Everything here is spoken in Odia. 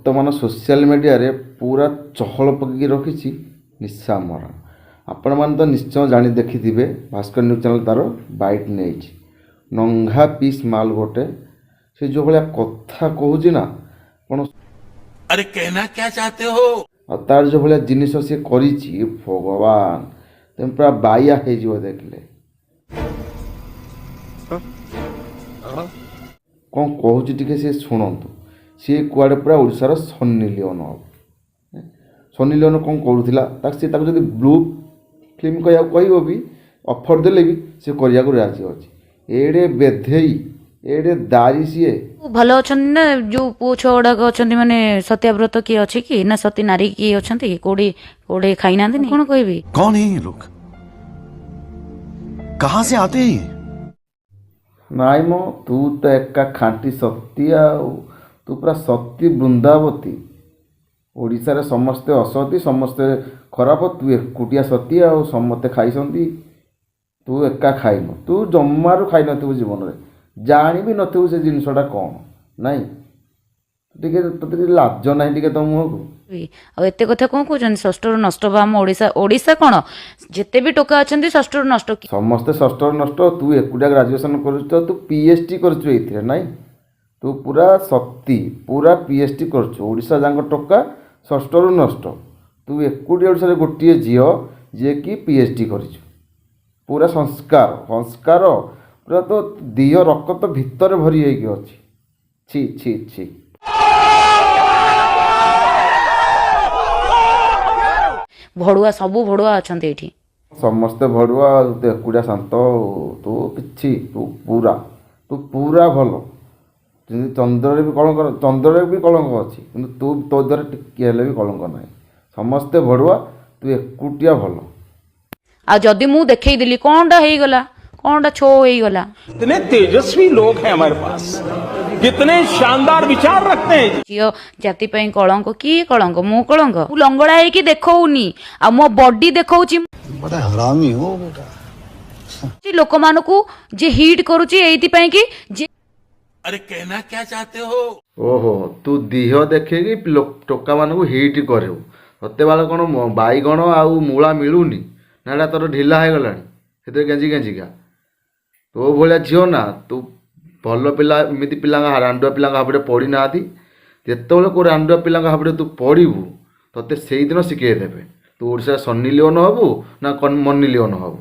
ବର୍ତ୍ତମାନ ସୋସିଆଲ ମିଡ଼ିଆରେ ପୁରା ଚହଳ ପକେଇକି ରଖିଛି ନିଶା ମହାରଣା। ଆପଣମାନେ ତ ନିଶ୍ଚୟ ଜାଣି ଦେଖିଥିବେ, ଭାସ୍କର ନ୍ୟୁଜ୍ ଚ୍ୟାନେଲ୍ ତା'ର ବାଇଟ୍ ନେଇଛି। ନଙ୍ଘା ପିସ୍ ମାଲ ଗୋଟେ। ସେ ଯେଉଁ ଭଳିଆ କଥା କହୁଛି ନା ଆପଣ अरे, कहना क्या चाहते हो? ଆଉ ତାର ଯେଉଁ ଭଳିଆ ଜିନିଷ ସିଏ କରିଛି, ଏ ଭଗବାନ, ତମେ ପୁରା ବାଇଆ ହେଇଯିବ ଦେଖିଲେ। କ'ଣ କହୁଛି ଟିକେ ସିଏ ଶୁଣନ୍ତୁ। ସିଏ କୁଆଡ଼େ ପୁରା ଓଡ଼ିଶାର ସନ୍ନି ଲିଓନ ହବ। ସନ୍ନି ଲିଓନ କ'ଣ କରୁଥିଲା ତାକୁ ସିଏ, ତାକୁ ଯଦି ବ୍ଲୁ ଫିଲ୍ମ କହିବାକୁ କହିବ ବି, ଅଫର୍ ଦେଲେ ବି ସେ କରିବାକୁ ରାଜି ଅଛି। ଏଡ଼େ ବେଧେଇ, ଏଡ଼େ ଦାରି ସିଏ। ଭଲ ଅଛନ୍ତି ନା ଯୋଉ ପୁଅ ଛୁଆ ଗୁଡାକ ଅଛନ୍ତି, ମାନେ ସତ୍ୟାବ୍ରତ କିଏ ଅଛି କି ନା ସତୀ ନାରୀ କିଏ ଅଛନ୍ତି କି? କୋଉଠି କୋଉଠି ଖାଇନାହାନ୍ତି? କଣ କହିବି? कौन है ये लोग? कहां से आते हैं ये? ନାଇଁ ମ, ତୁ ତ ଏକା ଖାଣ୍ଟି ସତୀ, ଆଉ ତୁ ପୁରା ସତୀ ବୃନ୍ଦାବତୀ। ଓଡ଼ିଶାରେ ସମସ୍ତେ ଅସତୀ, ସମସ୍ତେ ଖରାପ, ତୁ ଏକୁଟିଆ ସତୀ। ଆଉ ସମସ୍ତେ ଖାଇଛନ୍ତି, ତୁ ଏକା ଖାଇନୁ। ତୁ ଜମାରୁ ଖାଇନଥିବୁ ଜୀବନରେ, ଜାଣି ବି ନଥିବୁ ସେ ଜିନିଷଟା କ'ଣ। ନାଇଁ, ଟିକେ ତୋତେ ଟିକେ ଲାଜ ନାହିଁ ଟିକେ ତମ ମୁହଁକୁ? ଆଉ ଏତେ କଥା କଣ କହୁଛନ୍ତି? ଷଷ୍ଠରୁ ନଷ୍ଟ ବା ଆମ ଓଡ଼ିଶା, ଓଡ଼ିଶା କଣ, ଯେତେ ବି ଟୋକା ଅଛନ୍ତି ଷଷ୍ଠରୁ ନଷ୍ଟ। ସମସ୍ତେ ଷଷ୍ଠରୁ ନଷ୍ଟ, ତୁ ଏକୁଟିଆ ଗ୍ରାଜୁଏସନ୍ କରୁଛୁ। ତୁ ପିଏଚ୍ ଡି କରୁଛୁ ଏଇଥିରେ। ନାଇଁ, ତୁ ପୁରା ସତୀ, ପୁରା ପିଏଚ୍ ଡି କରୁଛୁ। ଓଡ଼ିଶା ଯାକ ଟୋକା ଷଷ୍ଠରୁ ନଷ୍ଟ, ତୁ ଏକୁଟିଆ ଓଡ଼ିଶାରେ ଗୋଟିଏ ଝିଅ ଯିଏକି ପିଏଚ୍ ଡି କରିଛୁ। ପୁରା ସଂସ୍କାର, ସଂସ୍କାର ପୁରା ତୋ ଦିହ ରକତ ଭିତରେ ଭରି ହେଇକି ଅଛି। ଛି ଛି ଛି। ଭଡୁଆ, ସବୁ ଭଡୁଆ ଅଛନ୍ତି ଏଇଠି। ସମସ୍ତେ ଭଡ଼ୁଆ, ତୁ ଏକୁଟିଆ ଶାନ୍ତ। ତୁ କିଛି, ତୁ ପୁରା ଭଲ। ଯେମିତି ଚନ୍ଦ୍ରରେ ବି କଳଙ୍କ, ଚନ୍ଦ୍ରରେ ବି କଳଙ୍କ ଅଛି, କିନ୍ତୁ ତୁ, ତୋ ଦ୍ୱାରା ଟିକିଏ ହେଲେ ବି କଳଙ୍କ ନାହିଁ। ସମସ୍ତେ ଭଡ଼ୁଆ, ତୁ ଏକୁଟିଆ ଭଲ। ଆଉ ଯଦି ମୁଁ ଦେଖେଇଦେଲି, କଣଟା ହେଇଗଲା? କଣଟା ଛୋ ହେଇଗଲା? कितने तेजस्वी लोग हैं हमारे पास, कितने शानदार विचार रखते हैं। ଝିଅ ଜାତି ପାଇଁ କଳଙ୍କ। କିଏ କଳଙ୍କ? ମୁଁ କଳଙ୍କ? ମୁଁ ଲଙ୍ଗଳା ହେଇକି ଦେଖଉନି, ଆଉ ମୋ ବଡି ଦେଖଉଛି बड़ा हरामी हो बेटा। ଲୋକମାନଙ୍କୁ ଯେ ହିଟ୍ କରୁଛି ଏଇଥିପାଇଁ କି ଯେ अरे, कहना क्या चाहते हो? ଓହୋ, ତୁ ଦିହ ଦେଖେଇକି ଟୋକାମାନଙ୍କୁ ହିଟ୍ କରିବୁ। ତତେ ବାଳ କ'ଣ ବାଇଗଣ ଆଉ ମୂଳା ମିଳୁନି ନା ଏଇଟା ତୋର ଢିଲା ହେଇଗଲାଣି ସେଥିରେ ଗେଞ୍ଜି ଗେଞ୍ଜିକା? ତୋ ଭଳିଆ ଝିଅ ନା, ତୁ ଭଲ ପିଲା, ଏମିତି ପିଲାଙ୍କ, ରାଣ୍ଡୁଆ ପିଲାଙ୍କ ହାବୁଡ଼େ ପଡ଼ିନାହାନ୍ତି। ଯେତେବେଳେ କେଉଁ ରାଣ୍ଡୁଆ ପିଲାଙ୍କ ହାବୁଡ଼େ ତୁ ପଡ଼ିବୁ, ତତେ ସେଇଦିନ ଶିଖେଇ ଦେବେ ତୁ ଓଡ଼ିଶାରେ ସନ୍ନି ଲିଓନ ହବୁ ନା ମନି ଲିଓନ ହବୁ।